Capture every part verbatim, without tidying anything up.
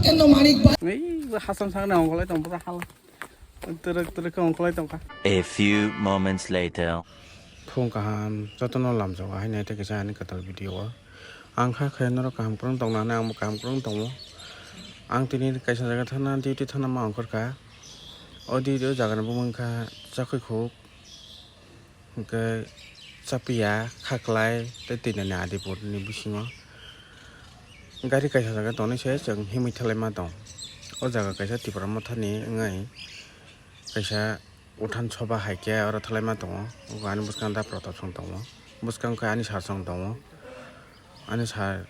Ei, bo hasam sakni ongkolai tong, bo hala. Twrwk twrwk khe ongkolai tongkha. A few moments later. Phung kaham, jotono lamjok, ahai nai tei kaisa ani kwtal video o. Ang kha khe norok kaham kwrwng tong nani, ang bo kaham kwrwng tongo. Ang tini kaisa jaga thana, duty thana ma ongkhorkha. O duty o jaga ni bumung kha Chakhuikhuk. Hwnkhe Chapia, Khaklai tei Twinani Adipur ni bisingo gari kaisa jaga tonwi se chwng himwi thalaima tong. O jaga kaisa Tipra Motha ni wngwi kaisa Uthan Soba hai khe oro thalaima tongo. Ani bwskango da Pratap song tongo, bwskango khe ani sir song tongo, ani sir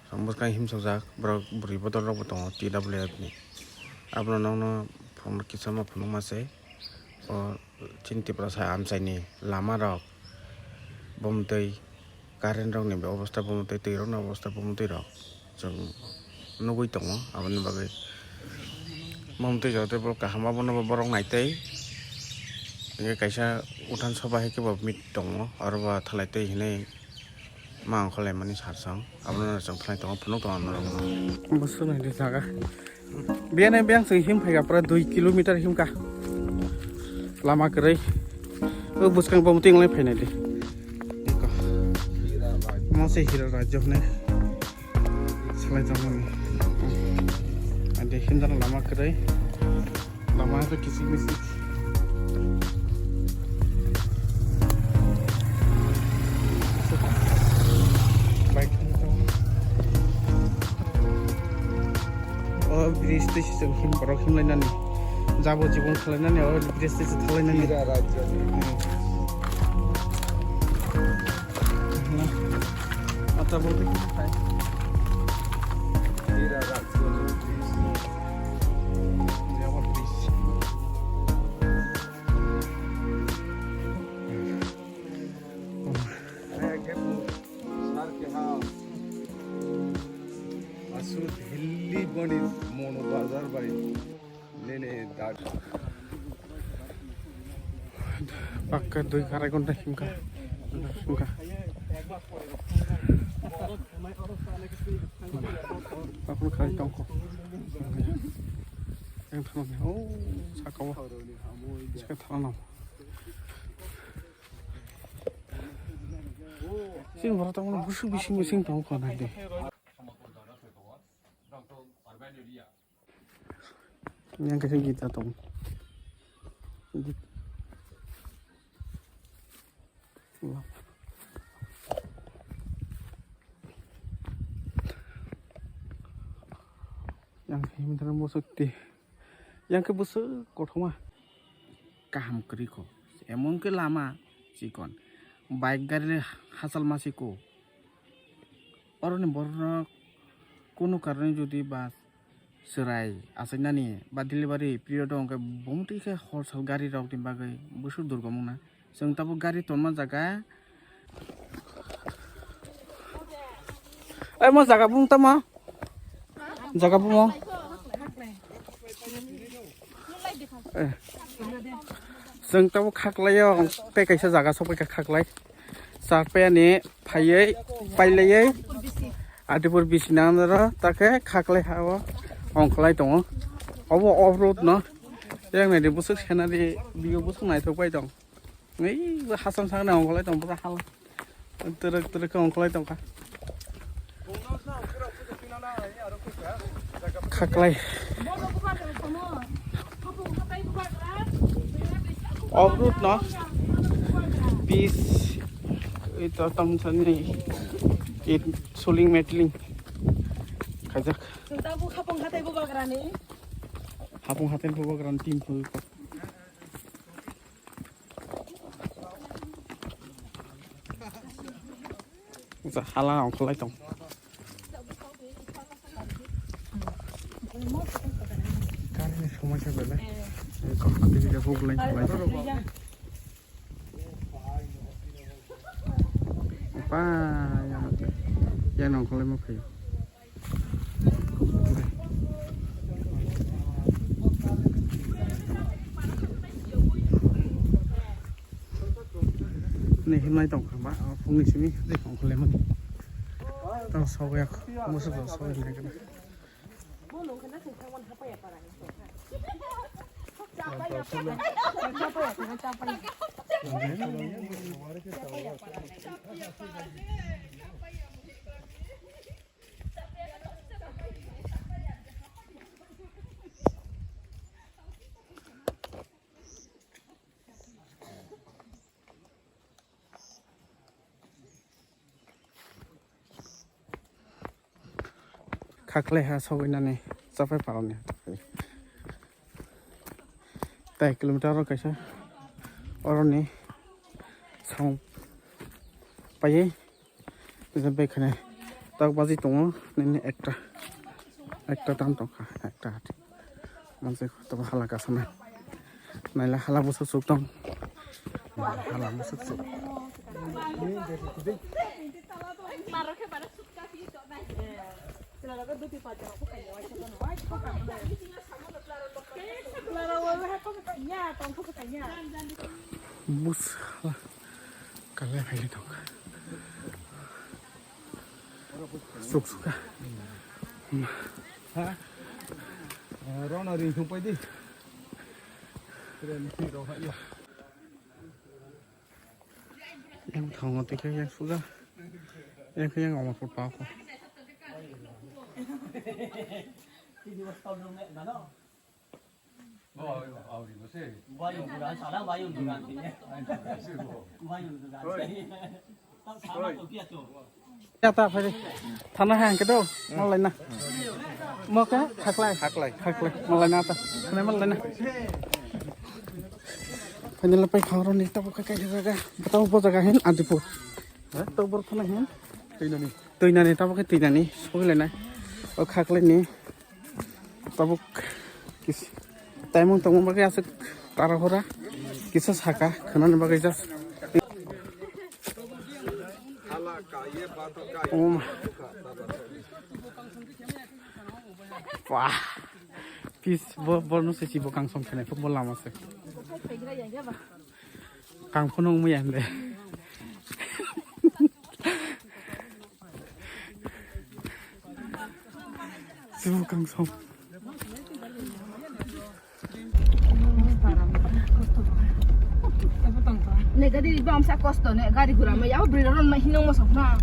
song bwskango himsokjak borok bwrwi bodol rok bo tongo T W F ni. Abono nokno phunukma kisa ma phunukma se. O chini Tiprasa amchaini lama rok, bumtwi, current rokni obostha, bumtwi, twi rokni obostha, bumtwi rok chwng nugwi tongo. Aboni bagwi bumtwi joto borok kaham, abono bo borok naitwi. Hwnkhe kaisa Uthan Soba hai khe bo meet tongo, oro bo thalai twi hinwi ma ongkhorlaimani sir song, abono chwng phlai tongo, phunuk tongo norokno. Bo swngnaidi jaga. Biyani biyang se him phaikha pura dui kilometer himkha. Lama kwrwi. O bwskang bo muting lai phainai di. Mo se Hira Rajya hwnwi. Salai tongmani. Ade himdana lama kwrwi. Lama khe kisik misik. Bike thangwi tongo. O bridge twi se chwng him borok himlainani. Jabo jibon khwlainani o bridge twi se thanglainani. Hira Rajya ni. Hmm. Ata bo khai. Hira Rajya ni. Jabo bridge. Aswk Delhi boni mono bazar bai nini dag. Pakka dui arai ghonta himkha. Himkha. Pakun khai tongkho. Yang thangna, oh, sakao. Sika thangna. Sini borok tongmani busuk bising bising tongo kho nai de. Yang kaisa gita tongo. Yang himthana bosok te. Yang khe bwswk kothoma. Kaham kwrwi kho. Emon khe lama chikon. Bike gari le hachal masi kho. Oroni borok kunu karone jodi ba chwrai achainani ba delivery period o hwnkhe bomtwi khe hor sal gari rok ni bagwi bwswk durgom wngna. Chwng tabuk gari tonma jaga. Ai mo jaga bung tamo. Jaga bumo. Eh. Chwng tabuk khaklaio tei kaisa jaga sokpaikha khaklai. Chapayani phaiwi pailaiwi Adipur bisina andro takhe khaklai hao ongkhlai tongo. Obo off road no. Yang nai de bwswk scenery view bwswk naithok pai tong. Ei, bo hasam sakni ongkolai tong, bo hal. Twrwk twrwk khe ongkolai tongkha. Khaklai. Off road no. Bis. Ito tong sani. It suling metling. Kajak. Hapung hatai bo bagrani. Hapung hatai bo bagrani tim phu. Usa hala ongkholai tong. Kari ni somosya belai. Kok mati kita kok belai belai. Apa yang yang ongkholai mau kayu. Ni himnai tong kha ba, phungni simi, tei tong kha lemon. Tang sogo yak, musu tong sogo yak. Khaklai ha sogwi nani chapai parani. Tai kilometer oro kaisa oroni song paiwi. Bisa bai khane tak baji tongo nini ekta, ekta tam tongkha, ekta hati. Manse to hala kasana. Naila hala busuk suk tong. Hala busuk suk. Bus hala kalai phai tong. Suk suka. Ha? Rona ring thung pai di. Tren thik rok ha ya. Yang thango tike yang suga. Yang yang omor pur pa ko. Ya ta phai. Thana hai angke do. Malai na. Mo ka khaklai. Khaklai. Khaklai. Malai na ta. Thana malai na. Final pai khang ro ni ta bo khaklai jaga. Bata bo jaga hin Adipur. Ha? To bor thana hin. Tuinani. Tuinani ta bo khe tuinani. Sogilai na. O khaklai ni. Tabuk kis-, taimung tongmung bagwi aswk tarahora kisa saka khwnani bagwi just. Om. Wah. Pis bo, bo no se si bo kangsong khenai bo lama se. Kang phunuk muya hande. Sibu kangsong. Ne gari bam sa kosto ne gari gura ma yau bri ron ma hinong mo sok na.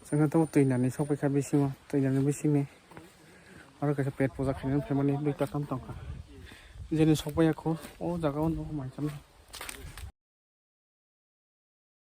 Sengha to tuinani sokpai kha bisingo, tuinani bisingni. Aro kaisa pet puja khainani phaimani duita tam tongkha. Jeni sokpai ya kho, o jaga o no mai cham.